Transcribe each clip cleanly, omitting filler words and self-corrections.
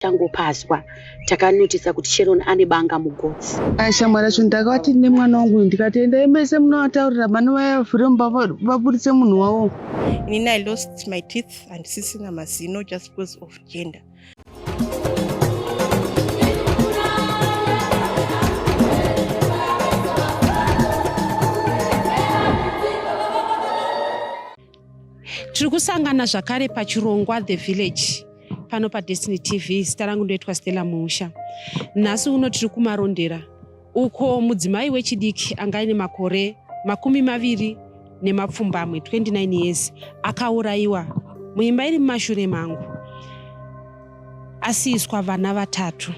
Tangopazwa takanotisa kuti Sharon ane banga mugotsi. Shamwari yacho ndakavati nemwana wangu ndikati endai mese munovataurira vana vaya mumba vaburitse munhu wavo. Inini I lost my teeth handisisina mazino just because of gender. Tiri kusangana zvakare pachirongwa The Village pano paDestiny TV. Zita rangu ndoitwa Stella Muusha. Nhasi uno tiri kuMarondera uko mudzimai wechidiki anga aine makore 27, 29 years, akaurayiwa muimba iri mumashure mangu asiiswa vana vatatu.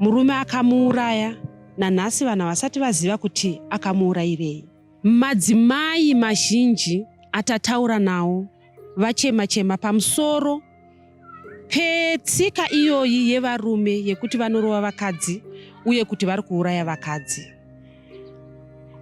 Murume akamuuraya nanhasi vanhu havasati vaziva kuti akamuurayirei. Madzimai mazhinji atataura nawo vachema chema pamusoro petsika iyoyi yevarume yekuti vanorova vakadzi uye kuti vari kuuraya vakadzi.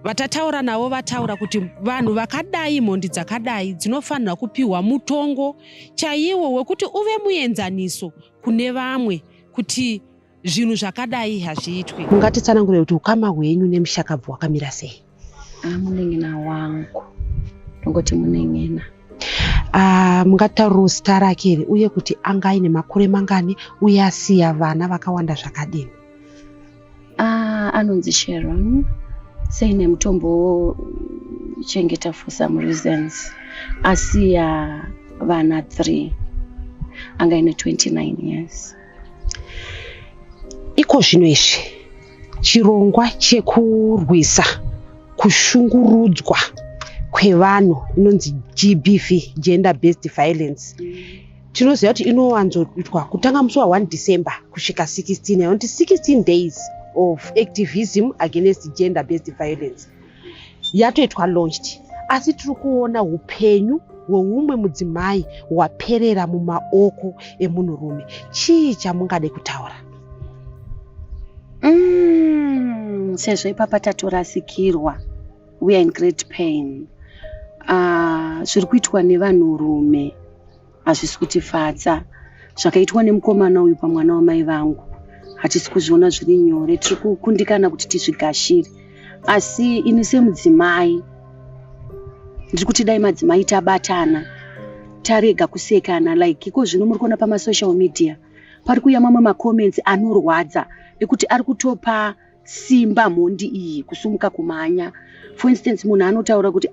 Vatataura navo vataura kuti vanhu vakadai, mhondi dzakadai dzinofanirwa kupiwa mutongo chaiwo wekuti uve muenzaniso kune vamwe kuti zvinhu zvakadai hazviitwi. Mungatitsanangurire kuti ukama hwenyu nemushakabvu hwakamira sei? Munin'ina wangu, ndongoti munin'ina. Mungatitaurirewo zita rake here uye kuti anga aine makore mangani uye asiya vana vakawanda zvakadini? Anonzi Sharon, seine mutombo chengeta for some reasons. Asiya vana 3, anga aine 29 years. Iko zvino izvi chirongwa chekurwisa kushungurudzwa kwevanhu inonzi GBV, Gender Based Violence, tinoziva kuti inowanzoitwa kutanga musi wa1 December kusvika 16, inoti 16 days of activism against gender based violence yatoitwa launched, asi tiri kuona upenyu hweumwe mudzimai hwaperera mumaoko emunhurume. Chii chamungade kutaura? Sezvo ipapa tatorasikirwa, we are in great pain. Zviri kuitwa nevanhurume hazvisi kutifadza. Zvakaitwa nemukomana uyu pamwana wamai vangu hatisi kuzviona zviri nyore, tiri kukundikana kuti tizvigashire. Asi ini semudzimai ndiri kuti dai madzimai tabatana, tarega kusekana. Like iko zvino muri kuona pamasocial media pari kuuya mamwe macomments anorwadza ekuti ari kutopa simba mhondi iyi kusumuka kumhanya. For instance, munhu anotaura kuti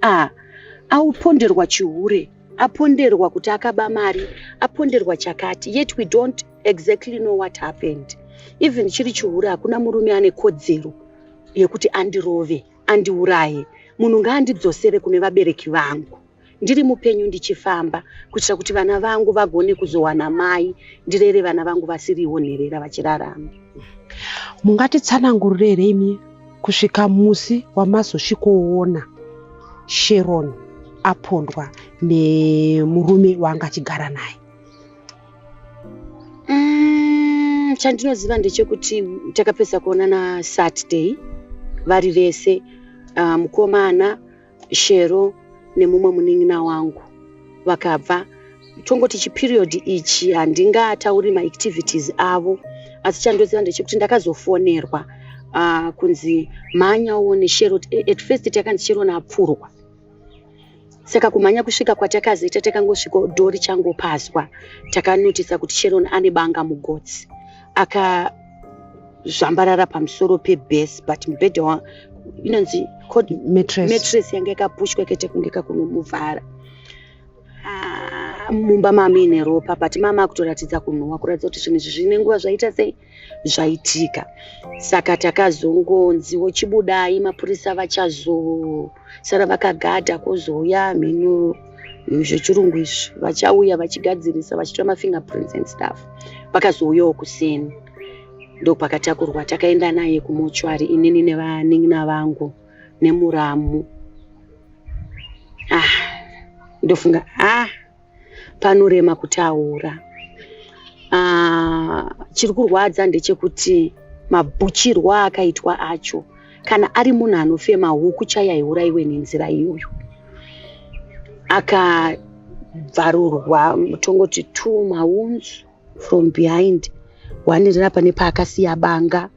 auponderwa chihure, aponderwa kuti akaba mari, aponderwa chakati, yet we don't exactly know what happened. Even chiri chihure, hakuna murume ane kodzero yekuti andirove, andiuraye. Munhu ngaandidzosere kune vabereki vangu ndiri mupenyu ndichifamba, kuitira kuti vana vangu vagone kuzowana mai, ndirere vana vangu vasiriwo nherera vachirarama. Mungatitsanangurire here imi kusvika musi wamazosvikoona Sharon apondwa nemurume waanga achigara naye? Chandinoziva ndechekuti takapedza kuonana Saturday vari vese, mukomana Shero nemumwe munin'ina wangu vakabva. Tongoti chiperiod ichi handingatauri maactivities avo, asi chandoziva ndechekuti ndakazofonerwa kunzi mhanya uone Shero. At first takanzi Sharon apfurwa, saka kumhanya kusvika kwatakazoita takangosvika door richangopazwa, takanotisa kuti Sharon ane banga mugotsi, akazvambarara pamusoro pebase, but mubhedha inonzi mattress. Mattress yanga yakapushwa ikaita kunge kakunomuvhara. Mumba mamuine ropa, but mama akutoratidza kunhuhwa, kuratidza kuti zvinhu izvi zvine nguva zvaita sei zvaitika. Saka takazongonziwo chibudai, mapurisa vachazosara vakagadha, kwozouya mhino zvechirungu izvi vachauya vachigadzirisa, vachitora mafingerprints and stuff. Vakazouyawo kuseni, ndopakatakurwa, takaenda naye kumochwari, inini nevanin'ina vangu nemuramu. Ndofunga panorema kutaura. Chiri kurwadza ndechekuti mabhuchirwo akaitwa acho, kana ari munhu anofema huku chaiyo haiurayiwe nenzira iyoyo. Akabvarurwa tongoti 2 mawounds. From behind one riri nepaakasiya banga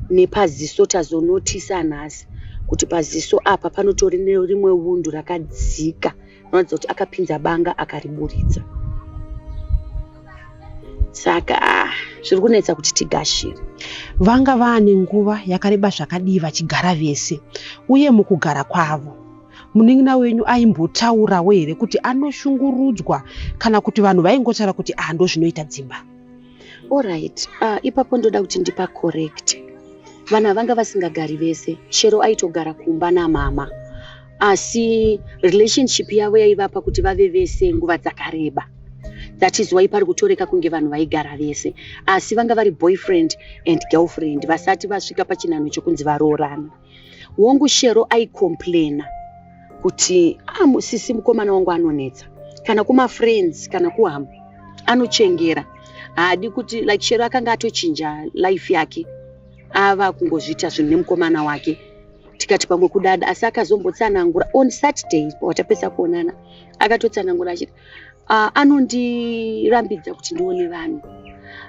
nepaziso. Tazonotisa nhasi kuti paziso apa panotori nerimwe wundu rakadzika rinoratidza kuti akapinza banga akariburitsa. Saka zviri kunetsa kuti tigashire. Vanga vaane nguva yakareba zvakadii vachigara vese, uye mukugara kwavo munin'ina wenyu aimbotaurawo here kuti anoshungurudzwa, kana kuti vanhu vaingotaura kuti ah, ndo zvinoita dzimba? Alright, ipapo ndoda kuti ndipa correct. Vanhu vanga vasingagari vese. Shero aitogara kumba namama, asi relationship yavo yaivapa kuti vave vese nguva dzakareba. That is why pari kutoreka kunge vanhu vaigara vese, asi vanga vari boyfriend and girlfriend vasati vasvika pachinhanho chokunzi varoorana. Wongu, Shero aicomplaina kuti ah, sisi, mukomana wangu anonetsa, kana kumafriends kana kuhama anochengera, haadi kuti, like, Shero akanga atochinja life yake, ava kungozviita zvinhu nemukomana wake. Tikati pamwe kudada, asi akazombotsanangura on Saturday watapedza kuonana. Akatotsanangura achiti anondirambidza kuti ndione vanhu,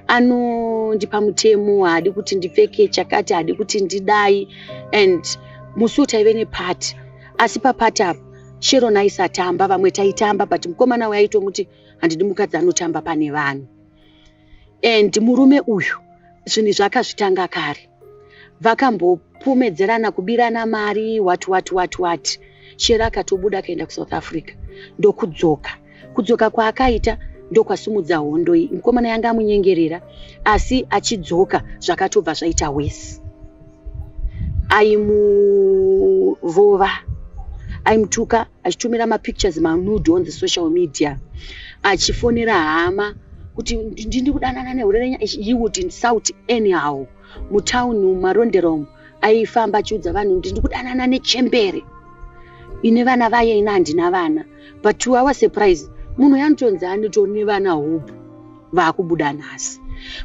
anondipa mutemo, haadi kuti ndipfeke chakati, haadi kuti ndidai. And musi taive nepati, asi papati apa Sharon aisatamba. Vamwe taitamba, but mukomana uyu aitomuti handidi mukadzi anotamba pane vanhu. And murume uyu zvinhu zvakazvitanga kare, vakambopomedzerana kubirana mari, what what what what. Shero akatobuda akaenda kuSouth Africa, ndokudzoka. Kudzoka kwaakaita ndokwasimudza hondo iyi. Mukomana yanga amunyengerera, asi achidzoka zvakatobva zvaita wese. Aimurova, aimutuka, achitumira mapictures, manude on the social media, achifonera hama kuti ndindi kudanana nehure renya. He would insult anyhow mutauni, mumarondera umu. Aifamba achiudza vanhu, "Ndiri kudanana nechembere ine vana vaye, ina handina vana." But to our surprise, munhu yanotonzi anotori nevana hope vaakubuda nhasi.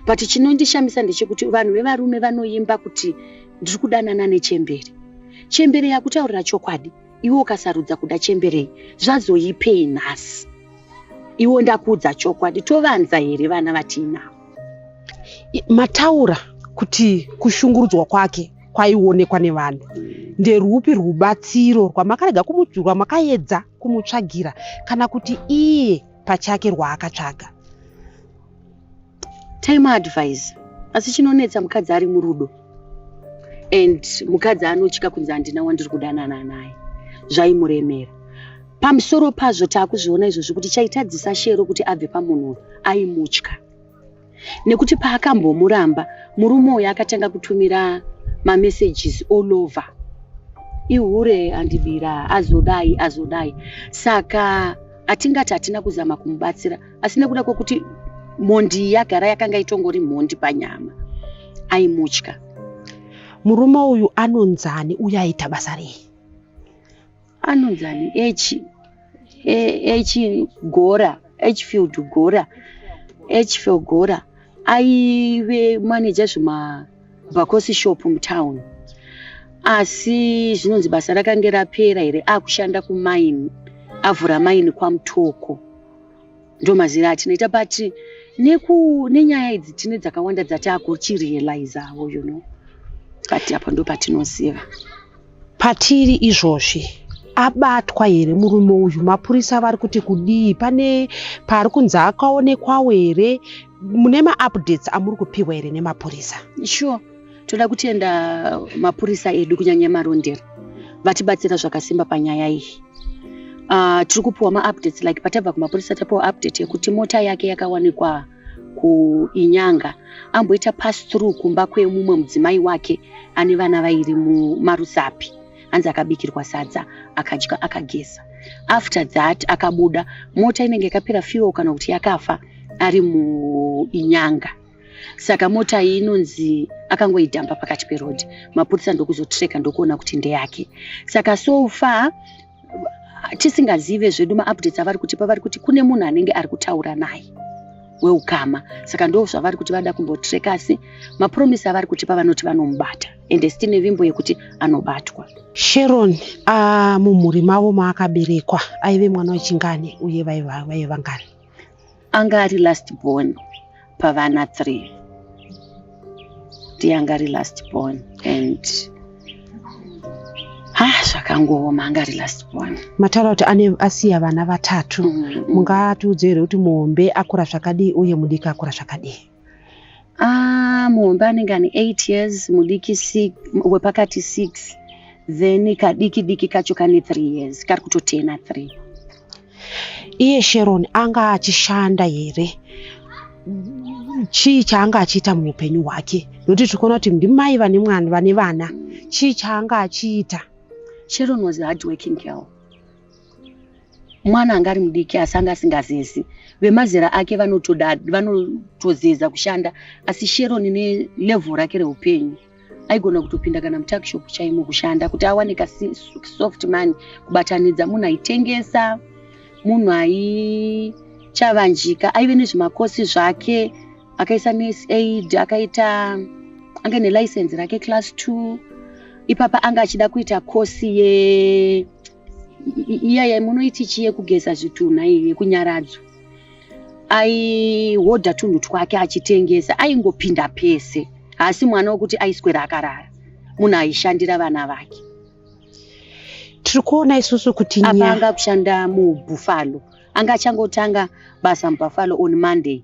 But chinondishamisa ndechekuti vanhu vevarume vanoimba kuti ndiri kudanana nechembere. Chembere yakutaurira chokwadi, iwe ukasarudza kuda chemberei, zvazoipei nhasi? Iwo ndakuudza chokwadi, tovanza here vana vatiinavo? Mataura kuti kushungurudzwa kwake kwaionekwa nevanhu. Nderupi rubatsiro rwamakarega rwamakaedza kumutsvagira, kana kuti iye pachake rwaakatsvaga? Time advice, asi chinonetsa, mukadzi ari murudo and mukadzi anotya kunzi handina wandiri kudanana naye. Zvaimuremera. Pamusoro pazvo, taakuzviona izvozvo kuti chaitadzisa Shero kuti abve pamunhu, aimutya, nekuti paakambomuramba, murume uyu akatanga kutumira mamessages all over, ihure, andibira, azodai, azodai. Saka hatingati hatina kuzama kumubatsira, asi nekuda kwekuti mhondi iyi yagara yakanga itongori mhondi panyama, aimutya. Murume uyu anonzani, uye aita basa rei? Anonzani? H H Gora, Hfield Gora, Hfield Gora. Aive maneja zvimabhakosi shop mutown, asi zvinonzi basa rakange rapera here, akushanda kumaini, avhura maini kwaMutoko. Ndo mazira atinoita, but nenyaya idzi tine dzakawanda dzataakuchirealizawo, but apa ndo patinoziva. Patiri izvozvi, abatwa here murume uyu? Mapurisa vari kuti kudii? Pane paari kunzi akaonekwawo here? Mune maupdates amuri kupiwa here nemapurisa? Sure, toda kutenda mapurisa edu, kunyanya Marondera, vatibatsira zvakasimba panyaya iyi. Tiri kupiwa maupdates, like patabva kumapurisa tapiwa update yekuti mota yake yakawanikwa kuInyanga, amboita pass through kumba kwemumwe mudzimai wake ane vana vairi muMarusapi. Hanzi akabikirwa sadza, akadya, akageza. After that akabuda, mota inenge yakapera fuel kana kuti yakafa ari muInyanga. Saka mota iyi inonzi akangoidhampa pakati perodhi, mapurisa ndokuzotreka, ndokuona kuti ndeyake. Saka so far tisingazive zvedu maupdates avari kutipa. Vari kuti kune munhu anenge ari kutaura naye weukama, saka ndo zvavari kuti vada kumbotreka, asi mapromisi avari kutipa, vanoti vanomubata, ende sitine vimbo yekuti anobatwa. Sharon, mumhuri mavo maakaberekwa aive mwana wechingani, uye vaiva vangani? Anga ari last born. Pavana 3 ndiye anga ari last born and ha, zvakangooma, anga ari last born. Mataura kuti ane asiya vana vatatu. Mungatiudze here kuti muhombe akura zvakadii uye mudiki akura zvakadii? Ah, muhombe anenge ane 8 years, mudiki 6, wepakati 6, then kadiki diki kacho kane 3 years, kari kutotena 3. Iye Sharon anga achishanda here? Chii chaanga achiita muupenyu hwake? Nokuti tiri kuona kuti ndimai vane mwana, vane vana. Chii chaanga achiita? Sharon was a hard working girl. Mwana anga ari mudiki, asi anga asingazezi. Vemazera ake vanotozeza kushanda, asi Sharon nelevel rake reupenyu aigona kutopinda kana mutuckshop chaimo kushanda kuti awane kasoft money. Kubatanidza munhu aitengesa, munhu aichavanjika, aive nezvimakosi zvake, akaisa nurse aid, akaita, anga nelicense rake class 2. Ipapa anga achida kuita kosi ye iyaya munoiti chii, yekugeza zvitunha iyi, yekunyaradzwa. Aihodha tunhu twake achitengesa, aingopinda pese. Haasi mwana wekuti aiswera akarara, munhu aishandira vana vake. Tiri kuona isusu kuti apa anga kushanda muBuffalo, anga achangotanga basa muBuffalo on Monday.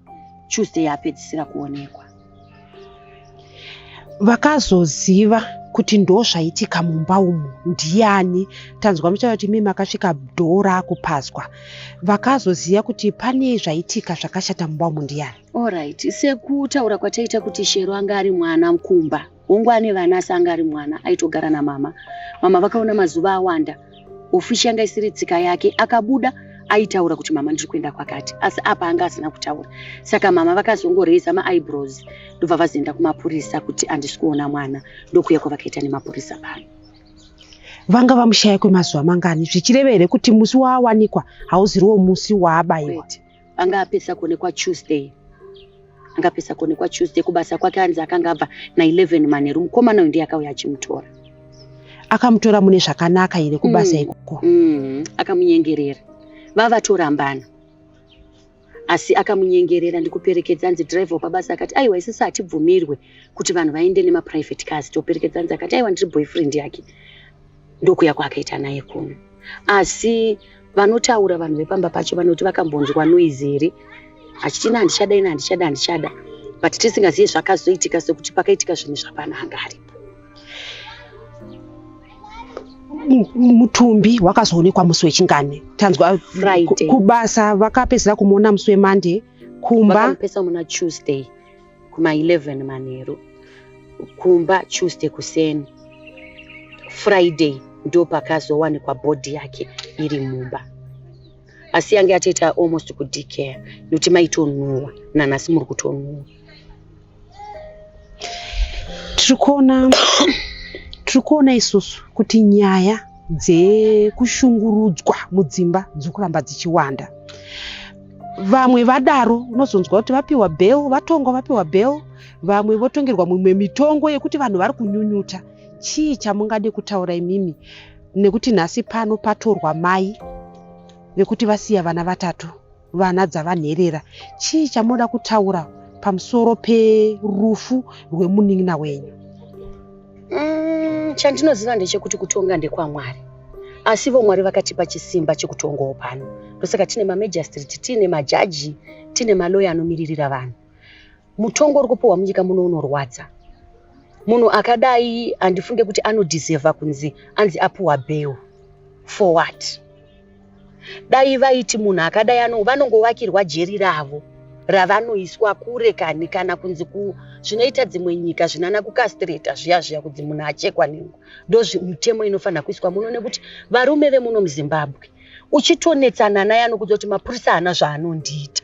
Tuesday apedzisira kuonekwa. Vakazoziva kuti ndo zvaitika mumba umu ndiani? Tanzwa muchitaura kuti mimi makasvika dhoo raakupazwa. Vakazoziva kuti pane zvaitika zvakashata mumba umu ndiani? Alright, sekutaura kwataita kuti Shero anga ari mwana mukumba, hongu ane vana, asi anga ari mwana aitogara namama. Mama vakaona mazuva awanda, ofishi yanga isiri tsika yake. Akabuda aitaura kuti, "Mama, ndiri kuenda kwakati," asi apa anga asina kutaura. Saka mama vakazongoraisa maeyebrows, ndobva vazoenda kumapurisa kuti handisi kuona mwana. Ndokuya kwavakaita nemapurisa pano. Vanga vamushaya kwemazuva mangani? Zvichireva here kuti musi waawanikwa hauziriwo musi waabayiwa? Kwete, anga apedzisa kuonekwa Tuesday. Anga apedzisa kuonekwa Tuesday kubasa kwake. Anzi akanga abva na11 manheru. Mukomana uyu ndiye akauya achimutora. Akamutora mune zvakanaka here kubasa ikoko? Akamunyengerera. Vavatorambana, asi akamunyengerera ndikuperekedza. Anzi driver wepabasa akati, "Aiwa, isusu hatibvumirwe kuti vanhu vaende nemaprivate cars, toperekedza." Anzi akati, "Aiwa, ndiri boyfriend yake." Ndokuya kwaakaita naye kuno. Asi vanotaura vanhu vepamba pacho vanoti vakambonzwa noise here, achiti, "Ina handichada, ina handichada, handichada," but tisingazivi zvakazoitika, sekuti pakaitika zvinhu zvapana anga aripo. Mutumbi wakazoonekwa musi wechingani? Tanzwa Friday. Kubasa vakapedzisira kumuona musi weMonday, kumba? Vakamupesa muna Tuesday kuma11 manheru kumba, Tuesday kuseni. Friday ndo pakazowanikwa body yake iri mumba, asi yange yatoita almost kudecaya, nekuti maitonhuhwa. Nanhasi muri kutonhuhwa. Tiri kuona isusu kuti nyaya dzekushungurudzwa mudzimba dziri kuramba dzichiwanda. Vamwe vadaro unozonzwa kuti vapiwa bail, vatongwa, vapiwa bail, vamwe votongerwa mimwe mitongo yekuti vanhu vari kunyunyuta. Chii chamungade kutaura imimi, nekuti nhasi pano patorwa mai vekuti vasiya vana vatatu, vana dzavanherera? Chii chamunoda kutaura pamusoro perufu rwemunin'ina wenyu? Chandinoziva ndechekuti kutonga ndekwaMwari, asi ivo Mwari vakatipa chisimba chekutongawo pano. Ndosaka tine mamagistrate, tiine majaji, tine maloya anomiririra vanhu. Mutongo uri kupiwa munyika muno unorwadza. Munhu akadai handifunge kuti anodhizevha kunzi anzi apiwa bail. For what? Dai vaiti munhu akadai ano vanongovakirwa jeri ravo ravanoiswa kure kani, kana kunzi ku zvinoita dzimwe nyika zvinana kucastrata zviya zviya, kunzi munhu achekwa nengo. Ndozvimutemo inofanira kuiswa muno, nekuti varume vemuno muZimbabwe uchitonetsana naye anokudza kuti mapurisa haana zvaanondiita,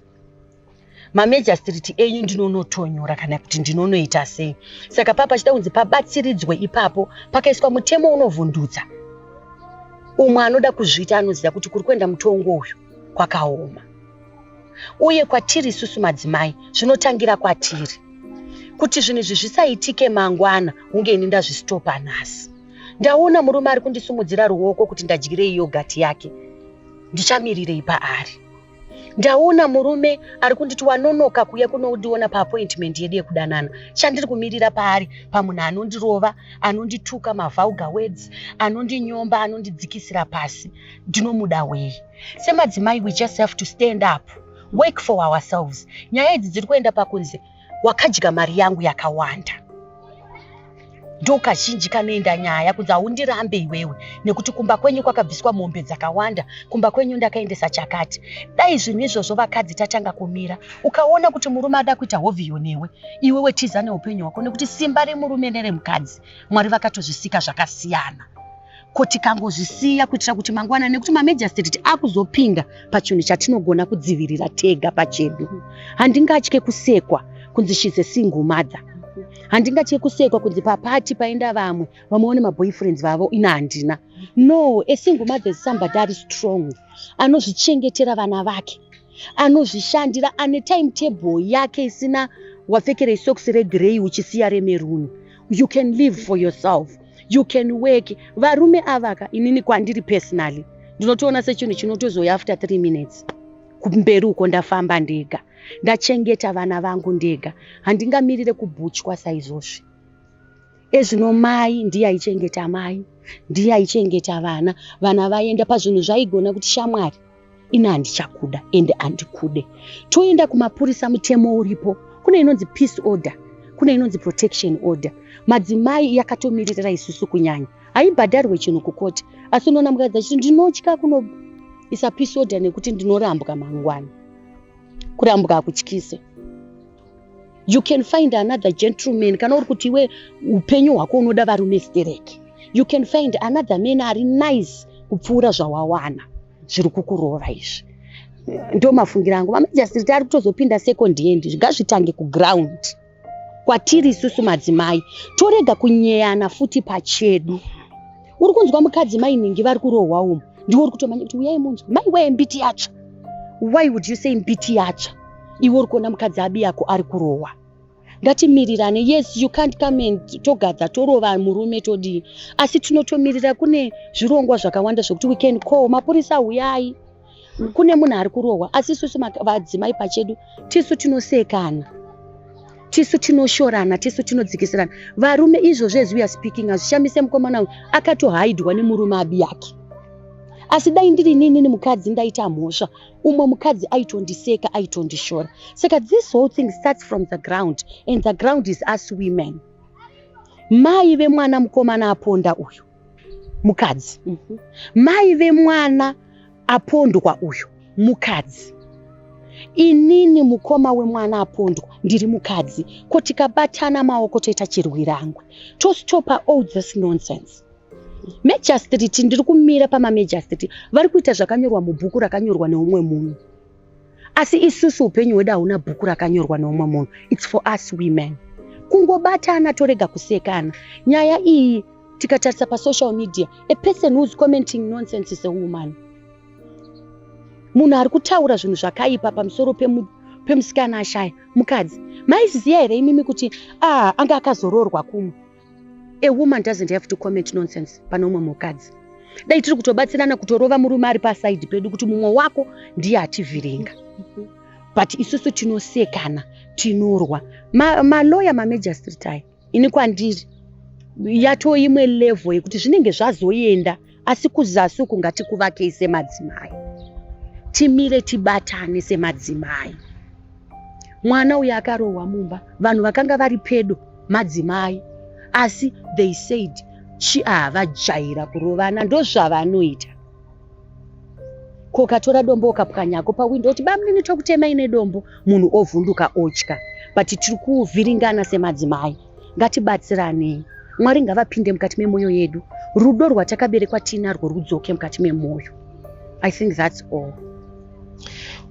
mamagistrate enyu ndinonotonyora kana kuti ndinonoita sei. Saka papa pachida kunzi pabatsiridzwe ipapo, pakaiswa mutemo unovhundutsa. Umwe anoda kuzviita anoziva kuti kuri kuenda mutongo uyu kwakaoma. Uye kwatiri isusu madzimai, zvinotangira kwatiri kuti zvinhu izvi zvisaitike mangwana. Hunge ini ndazvistopa nhasi, ndaona murume ari kundisumudzira ruoko kuti ndadyirei yogati yake, ndichamirirei paari? Ndaona murume ari kunditi wanonoka kuuya kunondiona paappointment yedu yekudanana. Chandiri kumirira paari pamunhu anondirova, anondituka mavulgar words, anondinyomba, anondidzikisira pasi. Ndinomuda wei? Semadzimai, we just have to stand up, work for ourselves. Nyaya idzi dziri kuenda pakunzi wakadya mari yangu yakawanda. Ndo kazhinji kanoenda nyaya kunzi haundirambe iwewe nekuti kumba kwenyu kwakabviswa mombe dzakawanda, kumba kwenyu ndakaendesa chakati. Dai zvinhu izvozvo vakadzi tatanga kumira. Ukaona kuti murume ada kuita hovhiyo newe, iwewe tiza neupenyu hwako, nekuti simba remurume neremukadzi Mwari vakatozvisika zvakasiyana. Ko tikangozvisiya kuitira kuti mangwana, nekuti mamagistrate akuzopinda pachinhu chatinogona kudzivirira tega pachedu. Handingatye kusekwa kunzi she's a single mother. Handingatye kusekwa kunzi papati paenda vamwe, vamwe vane maboyfriends vavo, ina handina. No, a single mother is somebody ari strong, anozvichengetera vana vake, anozvishandira, ane timetable yake isina wapfekerei socks regrey uchisiya remaroon. You can live for yourself, you can work. Varume avaka, inini kwandiri personally ndinotoona sechinhu chinotozoya after 3 minutes. Kumberi uko ndafamba ndega, ndachengeta vana vangu ndega, handingamirire kubhuchwa saizvozvi. Ezvino mai ndiye aichengeta, mai ndiye aichengeta vana, vana vaenda pazvinhu zvaigona kuti shamwari ini handichakuda ende handikude, toenda kumapurisa. Mutemo uripo, kune inonzi peace order, kune inonzi protection order. Madzimai yakatomiririra isusu kunyanya. Haibhadharwe chinhu kukoti, asi unoona mukadzi achiti ndinotya kunoisa peace order nekuti ndinorambwa mangwana. Kurambwa hakutyise. You can find another gentleman. Kana uri kuti iwe upenyu hwako unoda varume stereki, you can find another man ari nice kupfuura zvawawana zviri kukurova izvi. Ndo mafungiro angu. Mamagistrate ari kutozopinda second hand. Ngazvitange kuground kwatiri isusu madzimai, torega kunyeyana futi pachedu. Uri kunzwa mukadzi mainhingi vari kurohwa umu, ndiwe uri kutomanya kuti uyai munzwa, mai wee, mbiti yatsva. Why would you say mbiti yatsva iwe uri kuona mukadzi abi yako ari kurohwa? Ngatimirirane. Yes, you can't come and togadza torova murume todii, asi tinotomirira. Kune zvirongwa zvakawanda zvekuti we can call mapurisa, uyai, kune munhu ari kurohwa. Asi isusu vadzimai pachedu tisu tinosekana, tisu tinoshorana, tisu tinodzikisirana varume. Izvozvo, as we are speaking, hazvishamise mukomana uyu akatohaidwa nemurume abi yake. Asi dai ndiri ninini mukadzi ndaita mhosva, umwe mukadzi aitondiseka, aitondishora. Saka this whole thing starts from the ground, and the ground is us women. Mai vemwana mukomana aponda uyu mukadzi, mai vemwana apondwa uyu mukadzi, inini mukoma wemwana apondwa ndiri mukadzi. Ko tikabatana maoko toita chirwirangwe, tostopa all this nonsense. Magistrate, ndiri kumira pamamagistrate vari kuita zvakanyorwa mubhuku rakanyorwa neumwe munhu, asi isusu upenyu hwedu hauna bhuku rakanyorwa neumwe munhu. It's for us women kungobatana, torega kusekana. Nyaya iyi tikatarisa pasocial media, a person who is commenting nonsense is a woman. Munhu ari kutaura zvinhu zvakaipa pamusoro pemusikana ashaya mukadzi. Maiziziva here imimi kuti ah, anga akazororwa kumwe? A woman doesn't have to comment nonsense pane umwe mukadzi. Dai tiri kutobatsirana kutorova murume ari pasaidi pedu kuti mumwe wako ndiye ativhiringa, but isusu tinosekana, tinorwa. Maloya, mamagistrate aya, ini kwandiri yatoimwe level yekuti zvinenge zvazoenda, asi kuzasi uku ngatikuvakei semadzimai, timire tibatane semadzimai. Mwana uyu akarohwa mumba, vanhu vakanga vari pedo madzimai, asi they said chi havajaira kurovana, ndozvavanoita. Ko katora dombo ukapwanyako pawindo kuti bamunini tokutemai nedombo, munhu ovhunduka otya. But tiri kuvhiringana semadzimai. Ngatibatsiranei. Mwari ngavapinde mukati memwoyo yedu, rudo rwatakaberekwa tiinarwo rudzoke mukati memwoyo. I think that's all.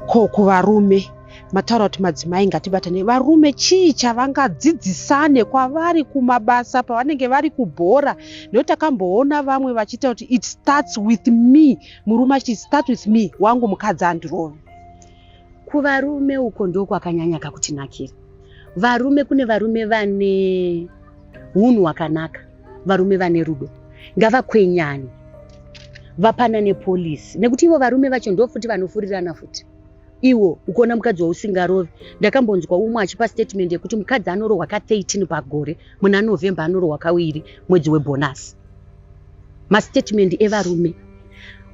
Ko kuvarume, mataura kuti madzimai ngatibatane, varume chii chavangadzidzisane kwavari kumabasa pavanenge vari kubhora? Nekuti takamboona vamwe vachiita kuti "It starts with me", murume achiti, "It starts with me, wangu mukadzi andirovi." Kuvarume uko ndokwakanyanya kakutinakira. Varume, kune varume vane unhu hwakanaka, varume vane rudo, ngavakwenyane, vapanane policy, nekuti ivo varume vacho ndo futi vanofurirana futi. Iwo ukaona mukadzi wausingarovi, ndakambonzwa umwe achipa statement yekuti mukadzi anorohwa ka 13 pagore, muna November anorohwa kawiri mwedzi webonus. Mastatement evarume.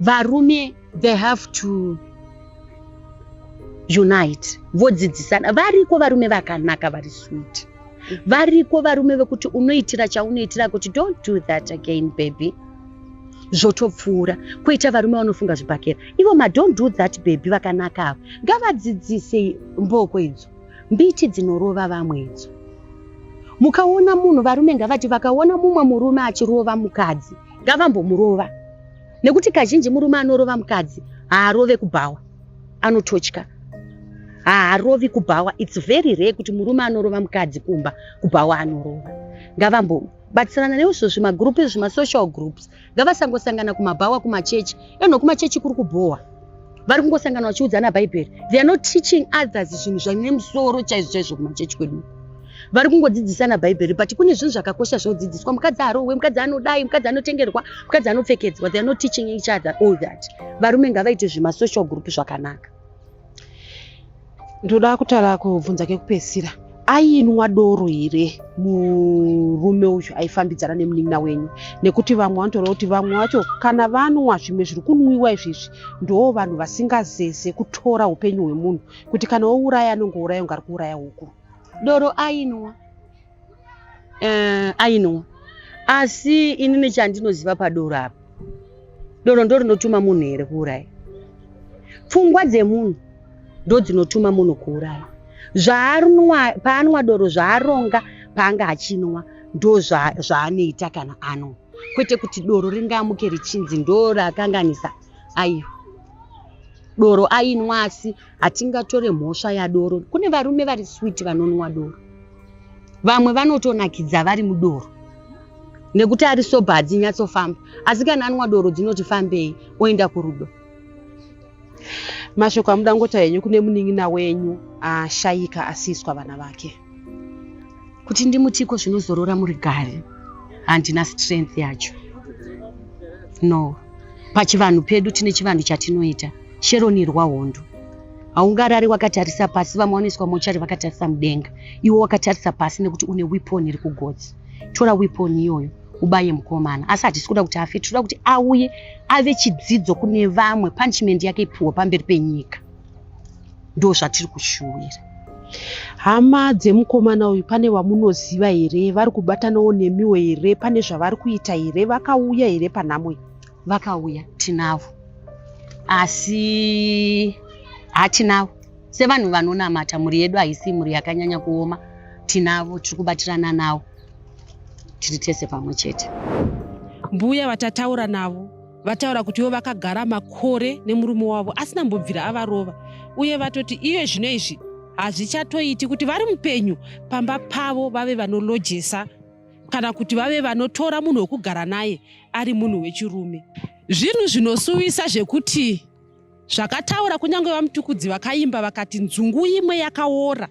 Varume they have to unite, vodzidzisana. Variko varume vakanaka vari sweet. Variko varume vekuti unoitira chaunoitira kuti don't do that again baby, zvotopfuura. Koita varume vanofunga zvibhakera, ivo ma don't do that baby vakanaka ava, ngavadzidzise mboko idzo, mbiti dzinorova vamwe idzo. Mukaona munhu, varume ngavati vakaona mumwe murume achirova mukadzi, ngavambomurova, nekuti kazhinji murume anorova mukadzi haarove kubhawa, anototya, haarovi kubhawa. It's very rare kuti murume anorova mukadzi kumba, kubhawa anorova. Ngavambobatsirana neizvo zvimagroup izvi, zvimasocial groups. Ngavasangosangana kumabhawa, kumachechi eno. Kumachechi kuri kubhowa, vari kungosangana vachiudzana Bhaibheri. They are not teaching others zvinhu zvine musoro chaizvo chaizvo. Kumachechi kwedu vari kungodzidzisana Bhaibheri, but kune zvinhu zvakakosha zvinodzidziswa. Mukadzi arohwe, mukadzi anodai, mukadzi anotengerwa, mukadzi anopfekedzwa. They are not teaching each other all that. Varume ngavaite zvimasocial group zvakanaka. Ndoda kutaura kubvunza kekupedzisira. Ainwa doro here murume uyu aifambidzana nemunin'ina wenyu? Nekuti vamwe vanotaura kuti vamwe vacho kana vanwa zvimwe zviri kunwiwa izvizvi, ndo vanhu vasingazeze kutora upenyu hwemunhu, kuti kana wouraya anongouraya unge ari kuuraya huku. Doro ainwa, ainwa, asi inini chandinoziva padoro apa, doro ndo rinotuma munhu here kuuraya? Pfungwa dzemunhu ndo dzinotuma munhu kuuraya. Zvaanwa paanwa doro, zvaaronga paanga achinwa, ndo zvaanoita kana anwa, kwete kuti doro ringamuke richinzi ndo rakanganisa. Aiwa, doro ainwa, asi hatingatore mhosva yadoro. Kune varume vari sweet vanonwa doro, vamwe vanotonakidza vari mudoro, nekuti ari sober hadzinyatsofamba, asi kana anwa doro dzinoti fambei, oenda kurudo. Mashoko amuda ngota henyu kune munin'ina wenyu ashayika asiiswa vana vake? Kuti ndimutiko zvinozorora murigare, handina strength yacho, no. Pachivanhu pedu tine chivanhu chatinoita. Sheronirwa hondo, haungarari wakatarisa pasi. Vamwe vanoiswa mochari vakatarisa mudenga, iwe wakatarisa pasi nekuti une weapon iri kugotsi. Tora weapon iyoyo ubaye mukomana. Asi hatisi kuda kuti afe, tinoda kuti auye ave chidzidzo kune vamwe. Punishment yake ipiwe pamberi penyika, ndo zvatiri kushuwira. Hama dzemukomana uyu, pane vamunoziva here? Vari kubatanawo nemiwo here? Pane zvavari kuita here? Vakauya here panhamo iyi? Vakauya, tinavo, asi hatinavo sevanhu vanonamata. Mhuri yedu haisi mhuri yakanyanya kuoma. Tinavo, tiri kubatirana navo, tiri tese pamwe chete. Mbuya vatataura navo vataura kuti ivo vakagara makore nemurume wavo asina mbobvira avarova, uye vatoti iye zvino izvi hazvichatoiti kuti vari mupenyu pamba pavo vave vanolojesa kana kuti vave vanotora munhu wekugara naye ari munhu wechirume. Zvinhu zvinosuwisa zvekuti zvakataura kunyange VaMutukudzi vakaimba vakati nzungu imwe yakaora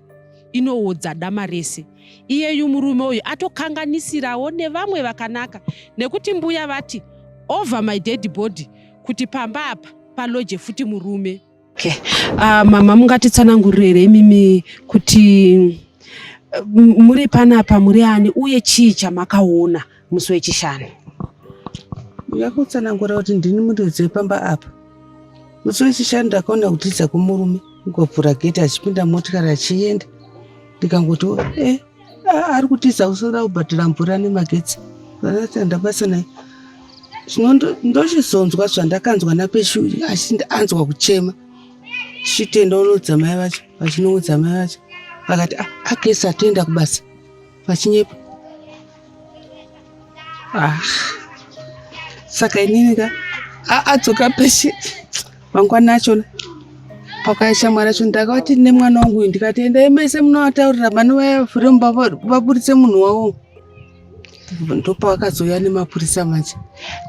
inoodza dama rese. Iyeyu murume uyu atokanganisirawo nevamwe vakanaka, nekuti mbuya vati over my dead body kuti pamba apa paloje futi murume. Okay. Mama, mungatitsanangurire here imimi kuti muri panapa muri ani, uye chii chamakaona musi weChishanu? Ndingakutsanangura kuti ndini muridzi wepamba apa. Musi weChishanu ndakaona kutiza kumurume, kuvhura gate achipinda motikari achienda. Ndikangoti e ari kutiza kusada kubhadhara mvura nemagetsi, vanatanda basa naye. Zvino ndochizonzwa zvandakanzwa napeshu anzwa kuchema, tichitenda unoudza mai vacho, vachinoudza mai vacho, vakati, "Ah, Agesi atoenda kubasa," vachinyepa. Ah. Saka inini ka adzoka peshe mangwana achona, pakauya shamwari acho, ndakavati nemwana wangu uyu, ndikati endai mese munovataurira vanovavhure mumba vaburitse munhu wavo. Ndopavakazouya nemapurisa manje.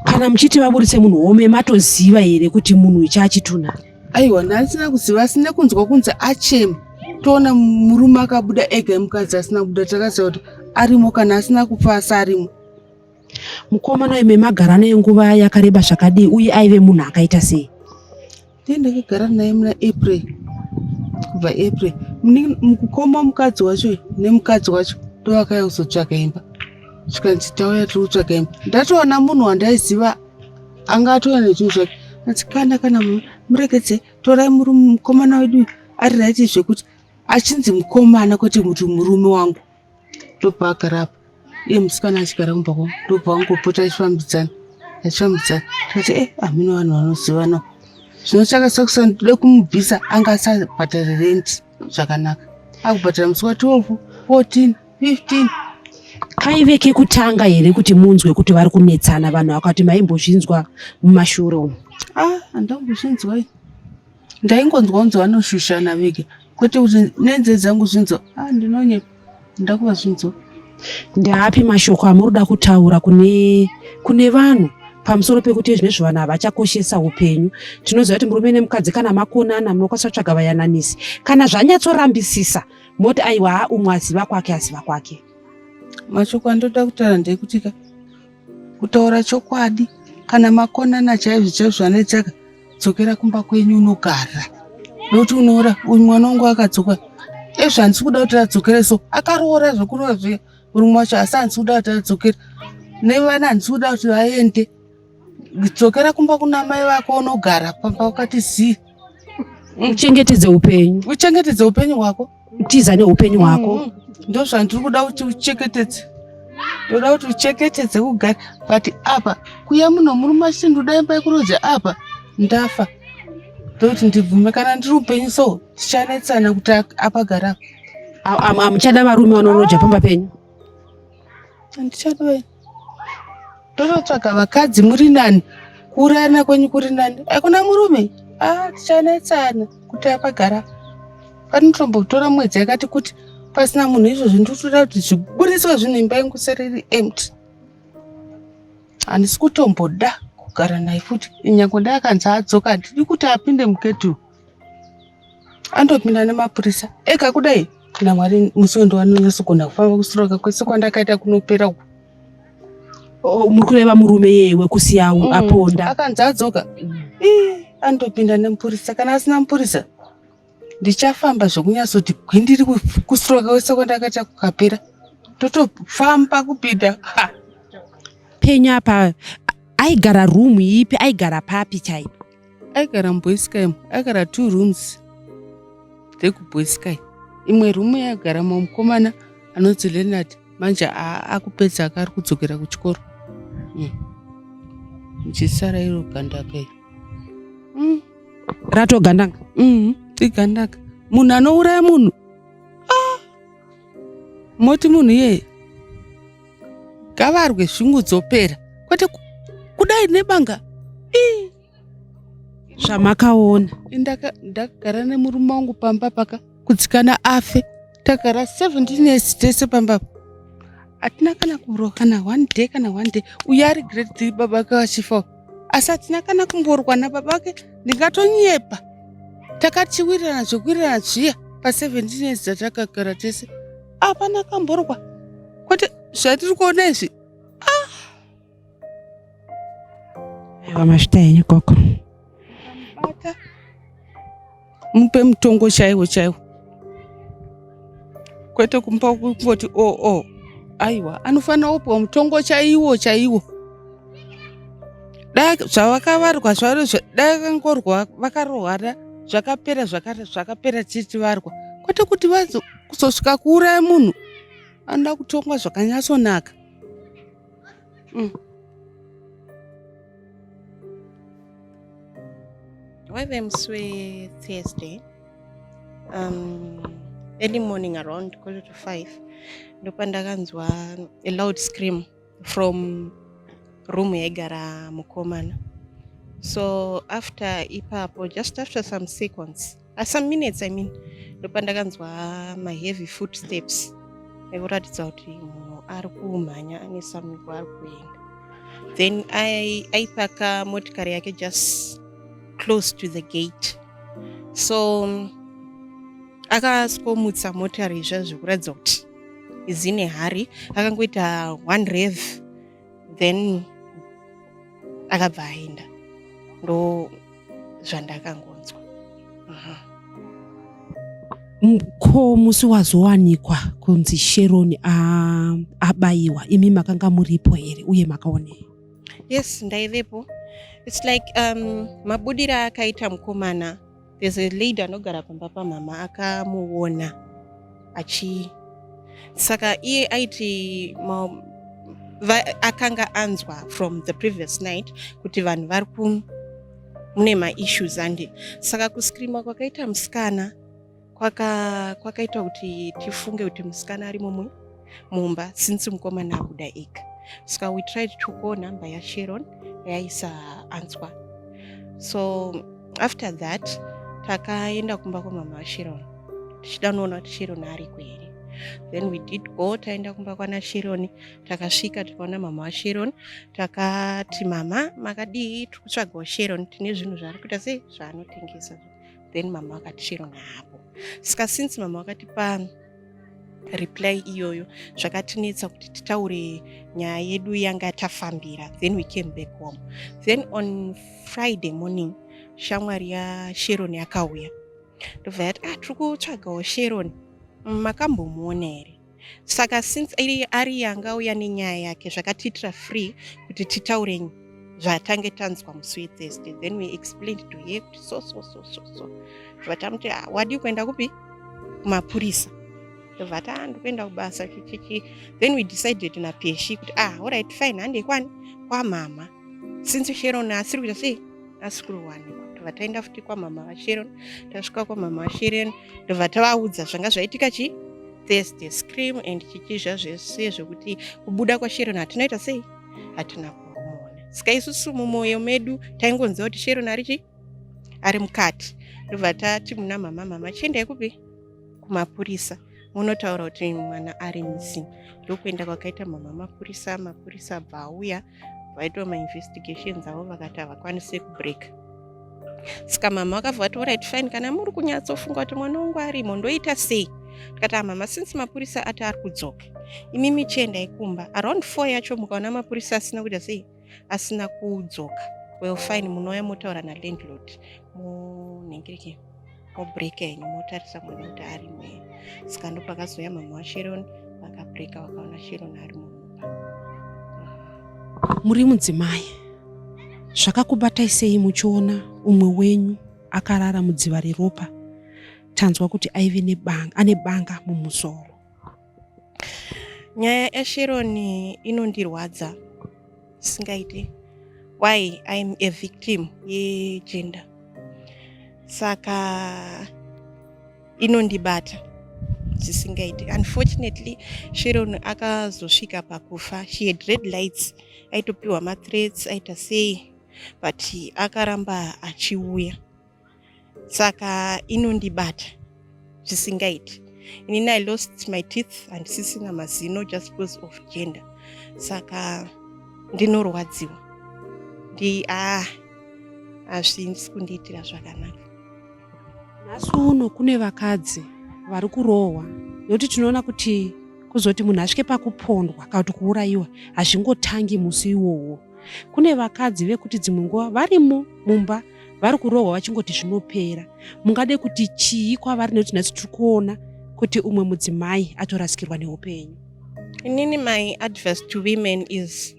Kana muchiti vaburitse munhu wome, matoziva here kuti munhu uyu chaachitunha? Aiwa, ndasina kuziva, asi nekunzwa kunzi achema, toona murume akabuda ega, mukadzi asina kubuda, takaziva kuti arimo kana asina kufa, asi arimo. Mukomana uyu memagara naye nguva yakareba zvakadii, uye aive munhu akaita sei? Ndiye ndakagara naye muna April. Kubva April mukoma mukadzi wacho nemukadzi wacho ndovakauya kuzotsvaka imba. Zvikanzi tauya tiri kutsvaka imba. Ndatoona munhu wandaiziva anga atouya nezvinhu zvake. Anzi kana kana muregedze torai murume mukomana wedu ari right zvekuti achinzi mukomana kwete kuti murume wangu. Ndobva agara apa iye musikana achigara kumba kwangu ndobva angopota achifambidzana achifambidzana tikati e hameno vanhu vanozivana zvino chakasakusa ndode kumubvisa anga asabhadhare rent zvakanaka akubhadhara musi wa 12 14 15 Kaive kekutanga here kuti munzwe kuti vari kunetsana vanhu vakati maimbozvinzwa mumashure umu? Ah, handambozvinzwa ini. Ndaingonzwa kunzi vanoshushana vega kwete kuti nenzeve dzangu zvinzwa. Ah, ndinonyepa ndakuvazvinzwa. Ndeapi mashoko amuri kuda kutaura kune kune vanhu pamusoro pekuti zvinezvi vanhu havachakoshesa upenyu? Tinoziva kuti murume nemukadzi kana makonana munokwanisa kutsvaga vayananisi. Kana zvanyatsorambisisa moti aiwa umwe aziva kwake aziva kwake. Mashoko andoda kutaura ndekuti ka kutaura chokwadi kana makonana chaizvo chaizvo anetsaka dzokera kumba kwenyu unogara nekuti unoora uyu mwana wangu akadzoka ezvo handisi kuda kuti adzokere so akaroora zvekuroora zviya murume wacho asi handisi kuda kuti adzokere nevana handisi kuda kuti vaende dzokera kumba kuna mai vako unogara pamba wakati zii Uchengetedze upenyu, uchengetedze upenyu hwako tiza neupenyu hwako. Ndozvandiri kuda kuti uchengetedze ndoda kuti uchengetedze kugara but apa kuya muno murume achiti ndoda imba yekuroja apa ndafa ndokuti ndibvume kana ndiri upenyu so tichanetsana kuti apagara apa Hamuchada varume vanoroja pamba penyu? Handichada tototsvaga vakadzi muri nani kuurayana kwenyu kuri nani hakuna murume ah tichanetsana kuti apagara panotombotora mwedzi yakati kuti pasina munhu izvozvi ndikutoda kuti zviburiswe zvinhu imba yangu sere iri empty handisi kutomboda kugara naye futi nyange dai akanzi adzoka handidi kuti apinde mugedhi andopinda nemapurisa ega kudai namwari musi wendo wanonyatsogona kufamba kusiroka kwese kwandakaita kunopera uku Oh, muri kureva murume yeye wekusiya aponda? Akanzi adzoka ii andopinda nemupurisa kana asina mupurisa ndichafamba zvokunyatsoti gwindiri kusiroka kwese kwandakaita kukapera totofamba kupinda Ha! Penyu apa aigara room ipi aigara papi chaipo? Aigara muBoysky, aigara 2 rooms dzekuBoysky. Imwe room yaigara mukomana anonzi Leonard manje akupedza akari kudzokera kuchikoro. Muchisara iro gandaka iri. Ratogandanga? Igandaka. Munhu anouraya munhu. Ah! Moti munhu iyeye ngavarwe shungu dzopera kwete kudai nebanga. Ii. Zvamakaona? Ndakagara nemurume wangu pamba paka kudzikana afe tagara 17 years tese pamba apa hatina kana kurwa kana one day kana one day uyo ari grade 3 baba ake vachifawo asi hatina kana kumborwa nababa ake ndingatonyepa takatiwirirana zvekuwirirana zviya pa 17 years dzatakagara tese hapana kamborwa kwete zvatiri kuona izvi. Aiwa mazvita henyu gogo. Bata mupe mutongo chaiwo chaiwo kwete kumupa kungoti o o aiwa anofanira kupiwa mutongo chaiwo chaiwo dai zvavakavarwa zvaro dai vakangorwa vakarohwana zvakapera zvakapera chichivarwa kwete kuti kuzosvika kuuraya munhu anoda kutongwa zvakanyatsonaka. Waive musi weThursday early morning around 4:45 ndopandakanzwa a loud scream from room yaigara mukomana. So after ipapo, just after some seconds, some minutes I mean, ndopandakanzwa maheavy footsteps ekuratidza kuti munhu ari kumhanya ane somewhere kwaari kuenda. Then aipaka motikari yake just close to the gate, so akaskomutsa motikari izva zvekuratidza kuti is in a hurry. Akangoita one rev, then akabva aenda. Ndo zvandakangonzwa. Ko musi wazowanikwa kunzi Sharon abayiwa, imi makanga muripo here uye makaonei? Yes, ndaivepo. It's like mabudiro akaita mukomana, there's a lady anogara pamba pamama akamuona achi, saka iye aiti akanga anzwa from the previous night kuti vanhu vari ku mune maissues ande. Saka kuscreama kwakaita musikana kwakaita kuti tifunge kuti musikana ari mumwe mumba, since mukomana abuda ega. Saka we tried to call number yaSharon, yaisa answa. So after that takaenda kumba kwamama vaSharon tichida kunoona kuti Sharon ariko here. Then we did go, taenda kumba kwana Sharon. Takasvika, tikaona mama vaSharon. Takati, "Mama, makadii? Tiri kutsvagawo Sharon, tine zvinhu zvaari kuita sei, zvaanotengesa." Then mama vakati Sharon haapo. Saka since mama vakatipa reply iyoyo, zvakatinetsa kuti titaure nyaya yedu yanga tafambira. Then we came back home. Then on Friday morning shamwari yaSharon yakauya, ndobva yati, "Ah, tiri kutsvagawo Sharon, makambomuona here?" Saka since ari yangauya nenyaya yake, zvakatiitira free kuti titaure zvatange tanzwa musi weThursday. Then we explained to her kuti so so so so so. Bva tamuti, "Ah, wadii kuenda kupi, kumapurisa?" Ndobva ti, "Ah, ndikuenda kubasa," chichichi. Then we decided naPeshi kuti, "Ah, alright, fine, handei kwani, kwamama, since Sharon asiri kuita sei, asi kurowanikwa." Ndobva taenda futi kwamama vaSharon. Tasvika kwamama vaSharon, ndobva tavaudza zvanga zvaitika chi Thursday, scream and chichizva zvese, zvekuti kubuda kwaSharon hatinoita sei, hatina kumuona. Saka isusu mumwoyo medu taingonziva kuti Sharon ari chi ari mukati. Ndobva tati muna mama, "Mama, chiendai kupi, kumapurisa, munotaura kuti mwana ari missing." Ndokuenda kwakaita mama mapurisa. Mapurisa abva auya, vaitwa mainvestigations avo, vakati havakwanisi kubreak. Saka mama vakabva vati, "Alright, fine, kana muri kunyatsofunga kuti mwana wangu arimo, ndoita sei?" Tikati, "Amama, since mapurisa ati ari kudzoka, imimi chiendai kumba. Around 4 yacho mukaona mapurisa asina kuita sei, asina kudzoka, well, fine, munouya motaura nalandlord, munhingirike, mobreaka henyu, motarisa mwana kuti arimo here." Saka ndopakazouya mama waSharon, vakabreaka, vakaona Sharon ari mumba. Muri mudzimai, zvakakubatai sei muchiona umwe wenyu akarara mudziva reropa? Tanzwa kuti aive nebanga, ane banga mumusoro. Nyaya yaSharon inondirwadza singaiti. Why? I'm a victim yegender, saka inondibata zvisingaiti. Unfortunately Sharon akazosvika pakufa. She had red lights, aitopiwa mathreats, aita sei, but akaramba achiuya. Saka inondibata zvisingaiti. Inini I lost my teeth, handisisina mazino just because of gender. Saka ndinorwadziwa, ndi ah, hazvisi kundiitira zvakanaka. Nhasi uno kune vakadzi vari kurohwa, nekuti tinoona kuti kuzoti munhu asvike pakupondwa kana kuti kuurayiwa hazvingotangi musi iwowo. Kune vakadzi vekuti dzimwe nguva varimo mumba vari kurohwa vachingoti zvinopera. Mungade kuti chii kwavari, nekuti nhasi tiri kuona kuti umwe mudzimai atorasikirwa neupenyu? Inini my advice to women is,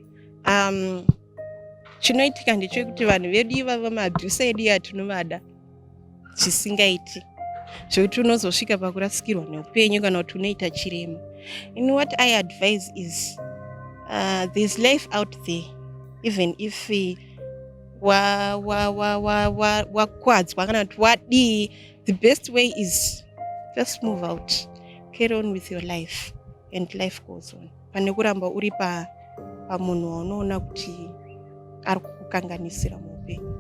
chinoitika ndechekuti vanhu vedu ivava, maabuse edu yatinovada zvisingaiti, zvekuti unozosvika pakurasikirwa neupenyu kana kuti unoita chirema. In what I advise is, there's life out there. Even if wakwadzwa kana kuti wadii, the best way is just move out, carry on with your life, and life goes on, pane kuramba uri pamunhu waunoona kuti ari kukukanganisira muupenyu.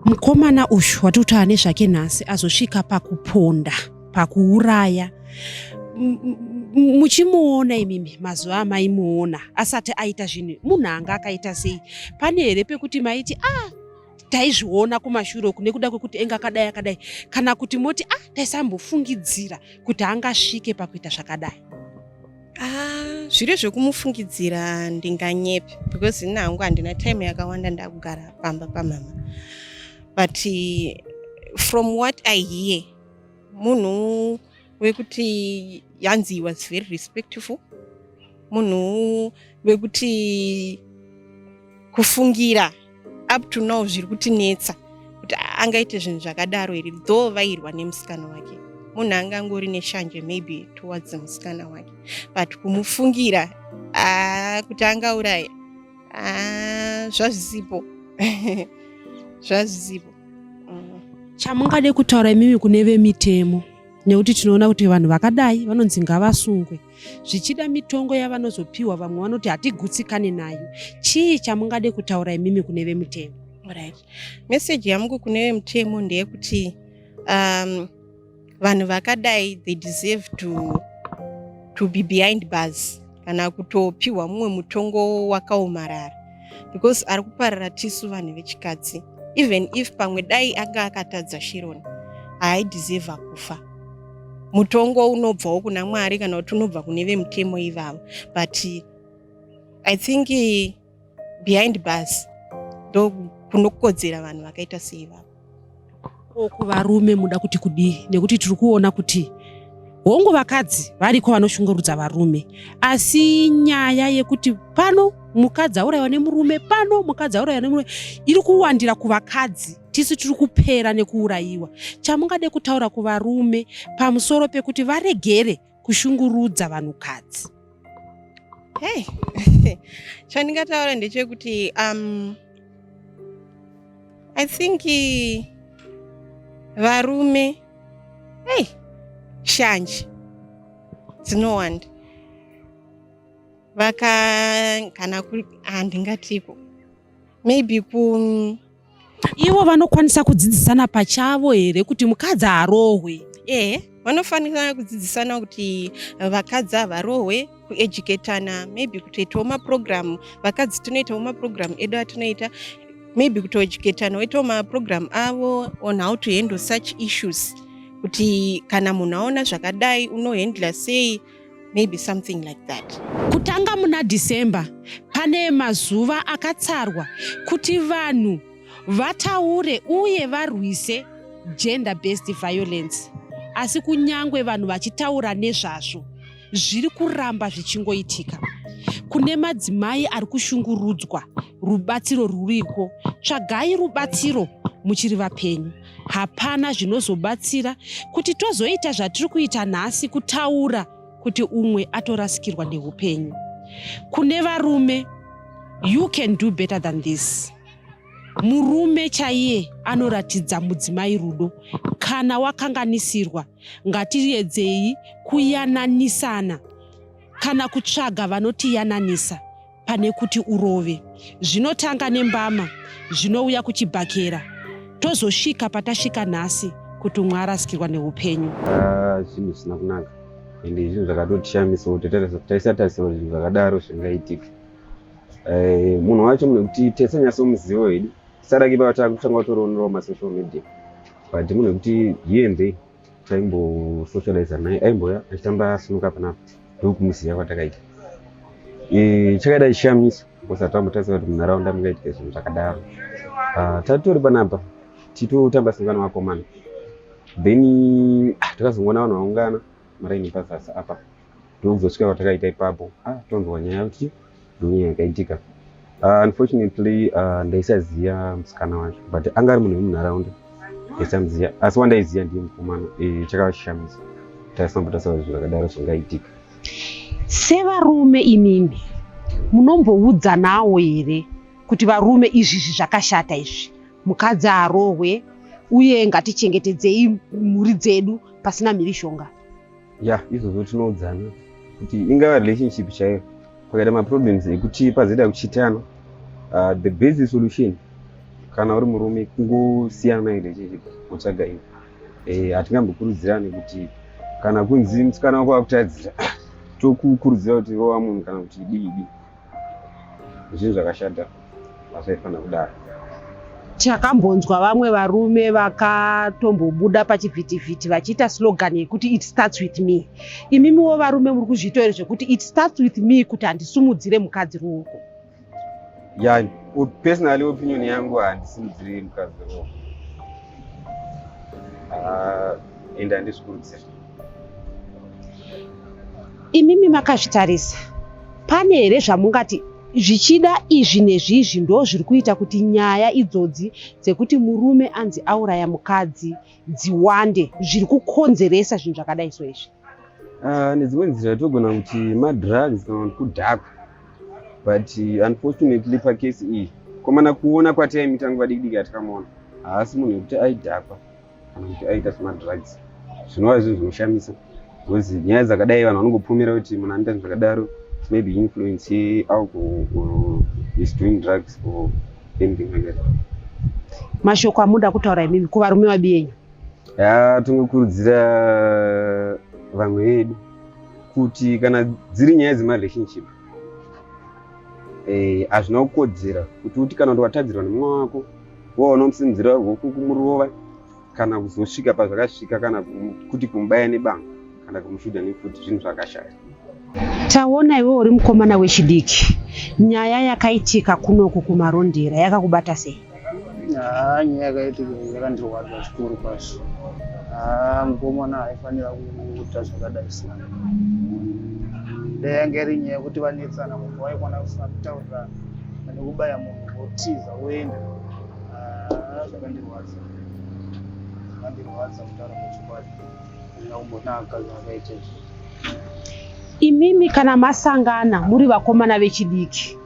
Mukomana uyu watiri kutaura nezvake nhasi azosvika pakuponda, pakuuraya. Muchimuona imimi mazuva amaimuona asati aita zvinhu, munhu anga akaita sei? Pane here pekuti maiti, "Ah, taizviona kumashure uku nekuda kwekuti enga akadai akadai," kana kuti moti, "Ah, taisambofungidzira kuti angasvike pakuita zvakadai"? Ah, zviri zvekumufungidzira ndinganyepe, because ini hangu handina time yakawanda ndakugara pamba pamama, but from what I hear, munhu Wekuti yanzi he was very respectful, munhu wekuti kufungira up to now zviri kutinetsa kuti angaite zvinhu zvakadaro here, though vairwa nemusikana wake. Munhu angangori neshanje maybe towards musikana wake, but kumufungira kuti angauraya, zvazvisipo, zvazvisipo. Chamungade kutaura imimi kune vemitemo, nekuti tinoona kuti vanhu vakadai vanonzi ngavasungwe, zvichida mitongo yavanozopiwa vamwe vanoti hatigutsikane nayo. Chii chamungade kutaura imimi kune vemutemo? Right, message yangu kune vemutemo ndeyekuti vanhu vakadai, they deserve to be behind bars kana kutopiwa mumwe mutongo wakaomarara, because ari kuparara tisu vanhu vechikadzi. Even if pamwe dai anga akatadza Sharon, haaideserva kufa. Mutongo unobvawo kuna Mwari kana kuti unobva kune vemutemo ivavo, but I think behind bars ndo kunokodzera vanhu vakaita seivavo. Ko kuvarume muda kuti kudii? Nekuti tiri kuona kuti hongu, vakadzi variko vanoshungurudza varume, asi nyaya yekuti pano mukadzi aurayiwa nemurume, pano mukadzi aurayiwa nemurume, iri kuwandira kuvakadzi. Tisu tiri kupera nekuurayiwa. Chamungade kutaura kuvarume pamusoro pekuti varegere kushungurudza vanhukadzi? Hey, chandingataura ndechekuti I think varume, hey, shanje dzinowanda vaka kana handingatiko maybe ku Ivo vanokwanisa kudzidzisana pachavo here kuti mukadzi harohwe? Ehe, vanofanira kudzidzisana kuti vakadzi havarohwe, kueducatana, maybe kutoitawo maprogram. Vakadzi tinoitawo maprogram edu atinoita, maybe kutoeducatana, voitawo maprogram avo on how to handle such issues, kuti kana munhu aona zvakadai unohandla sei, maybe something like that. Kutanga muna December pane mazuva akatsarwa kuti vanhu vataure uye varwise gender based violence, asi kunyangwe vanhu vachitaura nezvazvo, zviri kuramba zvichingoitika. Kune madzimai ari kushungurudzwa, rubatsiro rwuriko. Tsvagai rubatsiro muchiri vapenyu. Hapana zvinozobatsira kuti tozoita zvatiri kuita nhasi, kutaura kuti umwe atorasikirwa neupenyu. Kune varume, you can do better than this. Murume chaiye anoratidza mudzimai rudo. Kana wakanganisirwa, ngatiedzei kuyananisana kana kutsvaga vanotiyananisa pane kuti urove. Zvinotanga nembama, zvinouya kuchibhakera, tozosvika patasvika nhasi kuti umwe arasikirwa neupenyu. Ah, zvinhu zvisina kunaka, ende zvinhu zvakatotishamisa kuti taisatarisira kuti zvinhu zvakadaro zvingaitika. Munhu wacho, munhu wekuti tisanyatsomuziva hedu, tisadaki pava takutanga kutorionerawo masocial media, but munhu wekuti here and there taimbosocializa naye, aimboya achitamba snooker panapa, ndokumuziva kwatakaita. Chakaita chishamiso because hatambotarisira kuti munharaunda mungaitika zvinhu zvakadaro. Ah, tatori panapa titotamba snooker nevakomana, then takazongoona vanhu vaungana maraini pazasi apa, ndokuzosvika kwatakaita ipapo. Tonzwa nyaya kuti ndonyaya yakaitika. Unfortunately ndaisaziva musikana wacho, but anga ari munhu wemunharaunda, ndaisamuziva, asi wandaiziva ndiye mukomana. Chakava chishamiso, taisambotarisira kuti zvinhu zvakadaro zvingaitika. Sevarume imimi munomboudzanawo here kuti varume, izvizvi zvakashata izvi, mukadzi arohwe, uye ngatichengetedzei mhuri dzedu pasina mhirizhonga? Ya, izvozvo tinoudzana kuti ingava relationship chaiyo, pakaita maproblems ekuti pazoita kuchitana, the best solution kana uri murume kungosiyana nayo relationship, wotsvaga imwe. Hatingambokurudzirani kuti kana kunzi musikana wako akutadzira, tokukurudzira kuti rova munhu kana kuti idii idii. Zvinhu zvakashata, hazvaifanira kudaro. Takambonzwa vamwe varume vakatombobuda pachivhitivhiti vachiita slogan yekuti "It starts with me." Imimiwo varume muri kuzviita here zvekuti "It starts with me", kuti handisumudzire mukadzi ruoko? Ya, personally opinion yangu, handisimudziri mukadzi ruoko. Ah, ende handizvikurudziri. Imimi makazvitarisa, pane here zvamungati zvichida izvi nezvizvi ndo zviri kuita kuti nyaya idzodzi dzekuti murume anzi auraya mukadzi dziwande, zviri kukonzeresa zvinhu zvakadai so izvi? Nedzimwe nzira togona kuti madrugs kana kuti kudhakwa, but unfortunately pakesi iyi komana kuona kwataimuita nguva diki diki yatakamuona, haasi munhu wekuti aidhakwa kana kuti aita semadrugs, zvinova zvinhu zvinoshamisa because nyaya dzakadai vanhu vanongopomera kuti munhu anoita zvinhu zvakadaro, maybe influence yealcohol or is doing drugs or anything like that. Mashoko amuda kutaura imimi kuvarume vabiyenyu? Ya, tingokurudzira vamwe vedu kuti kana dziri nyaya dzemarelationship, hazvina kukodzera kuti uti kana kuti watadzirwa nemumwe wako, waona musimudzira rwoko kumurova kana kuzosvika pazvakasvika, kana kuti kumubaya nebanga kana kumushuta nepfuti. Zvinhu zvakashata. Taona iwe uri mukomana wechidiki, nyaya yakaitika kunoku kuMarondera yakakubata sei? Haa, nyaya yakaitika iyi yakandirwadza zvikuru kwazvo. Haa, mukomana haifanira kuita zvakadai so. Dai yanga iri nyaya yekuti vanetsana, munhu waikwana kutaurirana pane kubaya munhu wotiza woenda. Haa, zvakandirwadza, zvakandirwadza. Kutaura pachokwadi, hazvina kumbonaka zvakaita izvi. Imimi kana masangana muri vakomana vechidiki,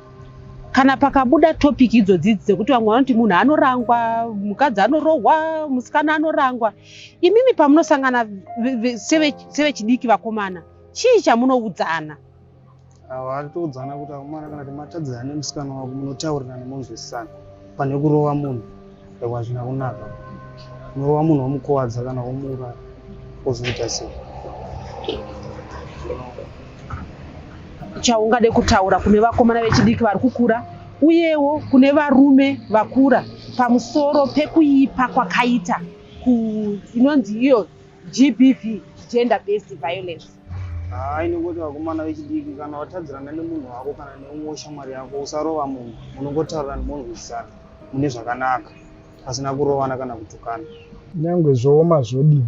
kana pakabuda topic idzodzi dzekuti vamwe vanoti munhu anorangwa, mukadzi anorohwa, musikana anorangwa, imimi pamunosangana sevechidiki vakomana, chii chamunoudzana? Ava totoudzana kuti akomana, kana timatadzana nemusikana wako, munotaurirana munzwisisana pane kurova munhu. Aiwa, hazvina kunaka. Unorova munhu womukuvadza kana womuuraya, wozoita sei? Chaungade kutaura kune vakomana vechidiki vari kukura, uyewo kune varume vakura, pamusoro pekuipa kwakaita ku inonzi iyo GBV, gender based violence? Hai, nekuti vakomana vechidiki, kana watadzirana nemunhu wako kana neumwe weshamwari yako, usarova munhu. Munongotaurirana munzwisisana mune zvakanaka, pasina kurovana kana kutukana. Nyangwe zvooma zvodini,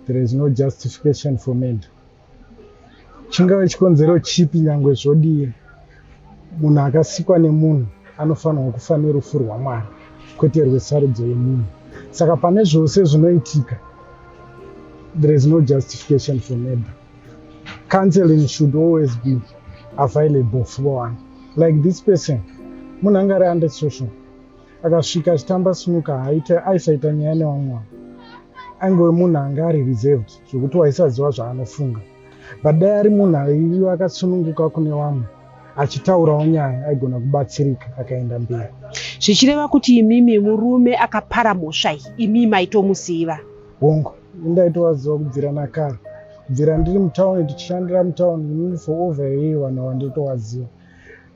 there is no justification for murder. Chingave chikonzero chipi, nyangwe zvodii, munhu akasikwa nemunhu anofanirwa kufa nerufu rwaMwari, kwete rwesarudzo yemunhu. Saka pane zvose zvinoitika, there is no justification for murder. Counseling should always be available for one like this person. Munhu anga ari antisocial, akasvika achitamba snooker, aisaita nyaya nevamwe vanhu, aingove munhu anga ari reserved zvokuti waisaziva zvaanofunga. But dai ari munhu aiva akasununguka kune vamwe, achitaurawo nyaya, aigona kubatsirika akaenda mberi. Zvichireva kuti imimi murume akapara mhosva iyi, imimi maitomuziva? Hongu, indaitovaziva kubvira nakare, kubvira ndiri mutauni, tichishandira mutauni inini for over a year. Vanhu ava nditovaziva,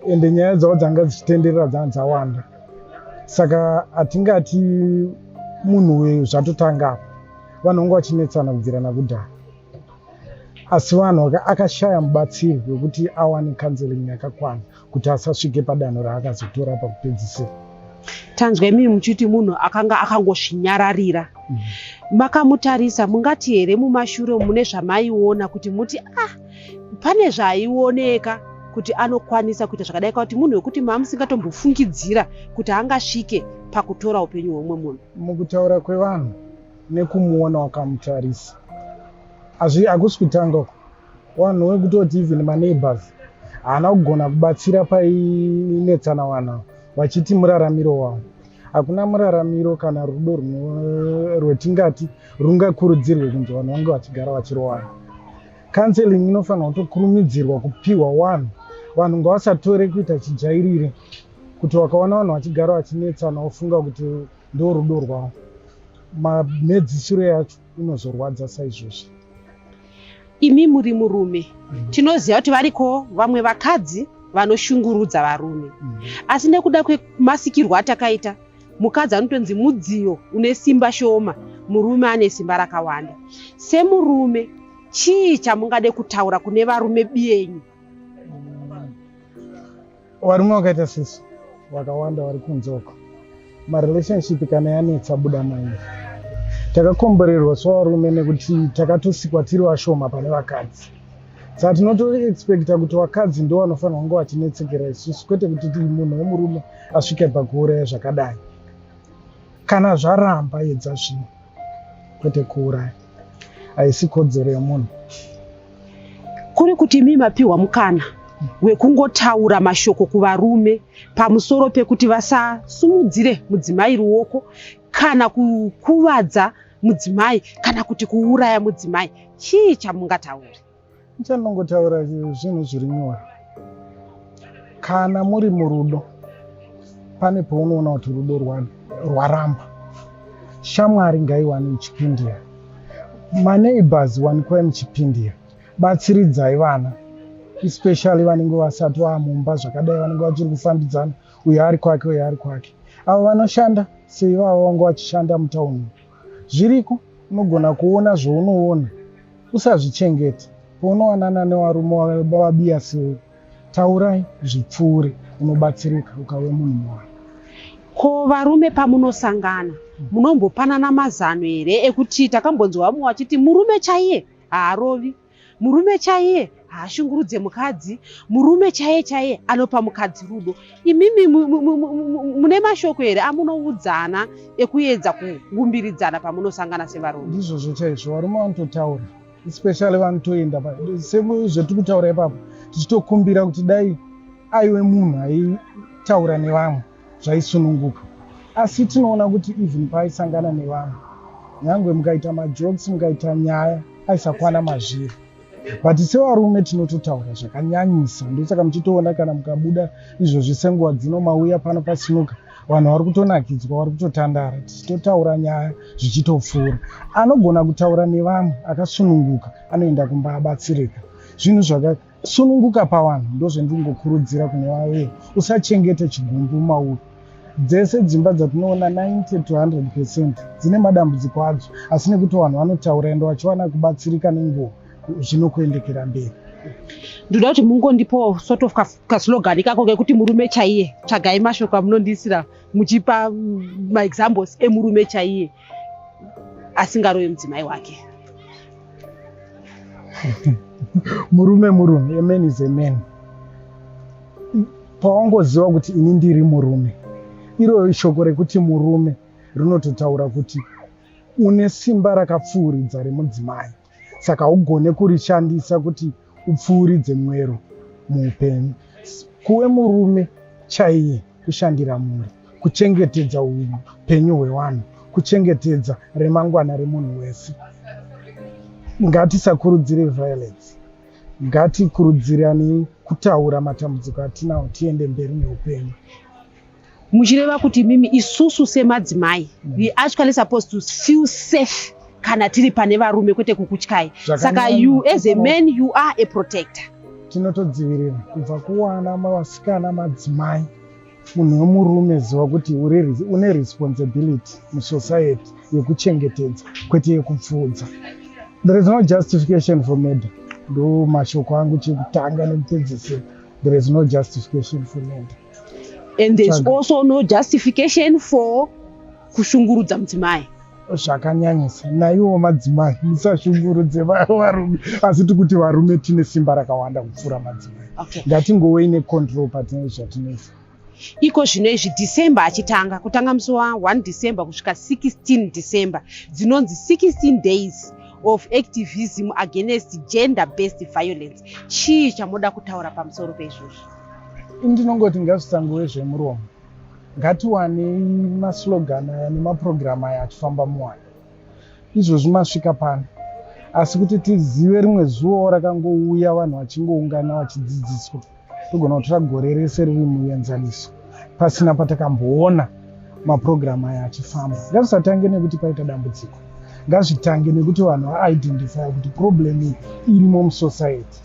ende nyaya dzavo dzanga dzichitenderera, dzanga dzawanda. Saka hatingati munhu uyu zvatotanga apa. Vanhu vanga vachinetsana kubvira nakudhara, asi vanhu akashaya mubatsiri wekuti awane counseling yakakwana kuti asasvike padanho raakazotora pakupedzisira. Tanzwa imimi muchiti munhu akanga akangozvinyararira. Makamutarisa, mungati here mumashure mune zvamaiona kuti muti, ah, pane zvaioneka kuti anokwanisa kuita zvakadai, kuti munhu wekuti mamusingatombofungidzira kuti angasvike pakutora upenyu hwemumwe munhu? Mukutaura kwevanhu nekumuona wakamutarisa, hakusi kutanga uko. Vanhu vekutoti even maneighbors haana kugona kubatsira painetsana vanhu ava, vachiti muraramiro wavo. Hakuna muraramiro kana rudo rwetingati rungakurudzirwe kunzi vanhu vange vachigara vachirowana. Counseling inofanirwa kutokurumidzirwa kupiwa vanhu. Vanhu ngavasatore kuita chijairire kuti vakaona vanhu vachigara vachinetsana vofunga kuti ndo rudo rwavo. Mamhedzisiro yacho inozorwadza saizvozvi. Imi muri murume, tinoziva kuti variko vamwe vakadzi vanoshungurudza varume, asi nekuda kwemasikirwo atakaita, mukadzi anotonzi mudziyo une simba shoma, murume ane simba rakawanda. Semurume, chii chamungade kutaura kune varume biyenyu? Varume vakaita sesu vakawanda vari kunze uko, marelationship kana yanetsa, buda mairi. Takakomborerwa sevarume nekuti takatosikwa tiri vashoma pane vakadzi. Saka tinotoexpecta kuti vakadzi ndo vanofanirwa kunge vachinetsekera isusu, kwete kuti munhu wemurume asvike pakuuraya zvakadai. Kana zvaramba, edza zvimwe, kwete kuuraya. Haisi kodzero yemunhu. Kuri kuti imi mapiwa mukana wekungotaura mashoko kuvarume pamusoro pekuti vasasumudzire mudzimai ruoko kana kukuvadza mudzimai kana kuti kuuraya mudzimai, chii chamungataure? Chandinongotaura zvinhu zviri nyore. Kana muri murudo, pane paunoona kuti rudo rwaramba. Shamwari ngaiwane ichipindira, maneighbors wanikwai muchipindira, batsiridzai vana, especially vanenge vasati vamumba zvakadai, vanenge vachiri kufambidzana, uyo ari kwake, uyo ari kwake. Avo vanoshanda seivavo vanga vachishanda mutauni, zviriko, unogona kuona zvaunoona, usazvichengete. Paunowanana nevarume vabiya sewe, taurai zvipfuure, unobatsirika ukave munhu muwani. Ko varume pamunosangana munombopanana mazano here ekuti takambonzwa vamwe vachiti murume chaiye haarovi, murume chaiye haashungurudze mukadzi, murume chaiye chaiye anopa mukadzi rudo. Imimi mune mashoko here amunoudzana ekuedza kuumbiridzana pamunosangana sevarume? Ndizvozvo chaizvo, varume vanototaura, especially vanotoenda sezvetiri kutaura ipapo, tichitokumbira kuti dai aiwe munhu aitaura nevamwe zvaisununguka. Asi tinoona kuti even paaisangana nevamwe, nyangwe mukaita majokes, mukaita nyaya, aisakwana mazviri. But sevarume tinototaura zvakanyanyisa, ndosaka muchitoona kana mukabuda izvozvi senguva dzino mauya pano pasinuka, vanhu vari kutonakidzwa, vari kutotandara, tichitotaura nyaya zvichitopfuura. Anogona kutaura nevamwe akasununguka, anoenda kumba abatsirika. Zvinhu zvakasununguka pavanhu ndozvendingokurudzira kune vave, usachengete chigumbu mauri. Dzese dzimba dzatinoona 90 to 100% dzine madambudziko adzo, asi nekuti vanhu vanotaura ende vachiwana kubatsirika nenguva, zvinokuendekera mberi. Ndoda kuti mungondipawo sort of kaslogan kako kekuti murume chaiye, tsvagai mashoko amunondiisira muchipa maexamples emurume chaiye asingarovi mudzimai wake. Murume murume, a man is a man. Pawangoziva kuti ini ndiri murume, iro shoko rekuti murume rinototaura kuti une simba rakapfuuridza remudzimai, saka haugone kurishandisa kuti upfuuridze mwero muupenyu. Kuve murume chaiye kushandira mhuri, kuchengetedza upenyu hwevanhu, kuchengetedza remangwana remunhu wese. Ngatisakurudzire violence, ngatikurudziranei kutaura matambudziko atinawo, tiende mberi neupenyu. Muchireva kuti mimi isusu semadzimai, we actually supposed to feel safe kana tiri pane varume, kwete kukutyai. Saka you as a man, you are a protector. Tinotodzivirira kubva kuwana vasikana, madzimai. Munhu wemurume, ziva kuti une responsibility musociety yekuchengetedza, kwete yekupfuudza. There is no justification for murder. Ndo mashoko angu chekutanga nekupedzisira. There is no justification for murder. And there is also no justification for kushungurudza mudzimai. Zvakanyanyisa. Naiwo madzimai, musashungurudze varume, asi tikuti varume tine simba rakawanda kupfuura madzimai. Ngatingowei necontrol patine zvatinoita. Iko zvino izvi December achitanga, kutanga musi wa1 December kusvika 16 December, dzinonzi 16 days of activism against gender based violence. Chii chamuda kutaura pamusoro peizvozvo? Ndinongoti ngazvisangove zvemuromo, ngatiwanei maslogan aya nemapurogiramu aya achifamba muwana. Izvozvi masvika pano, asi kuti tizive rimwe zuvawo rakangouya vanhu vachingoungana vachidzidziswa, togona kutora gore rese riri muenzaniso pasina patakamboona mapurogiramu aya achifamba. Ngazvisatange nekuti paita dambudziko, ngazvitange nekuti vanhu vaidentifya kuti problem iyi irimo musociety.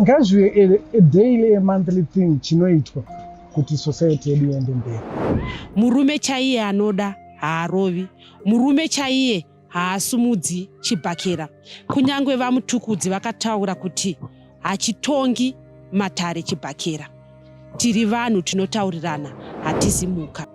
Ngazvive a daily, a monthly thing chinoitwa kuti society yedu iende mberi. Murume chaiye anoda haarovi, murume chaiye haasumudzi chibhakera. Kunyange vaMutukudzi vakataura kuti hachitongi matare chibhakera. Tiri vanhu tinotaurirana, hatisi mhuka.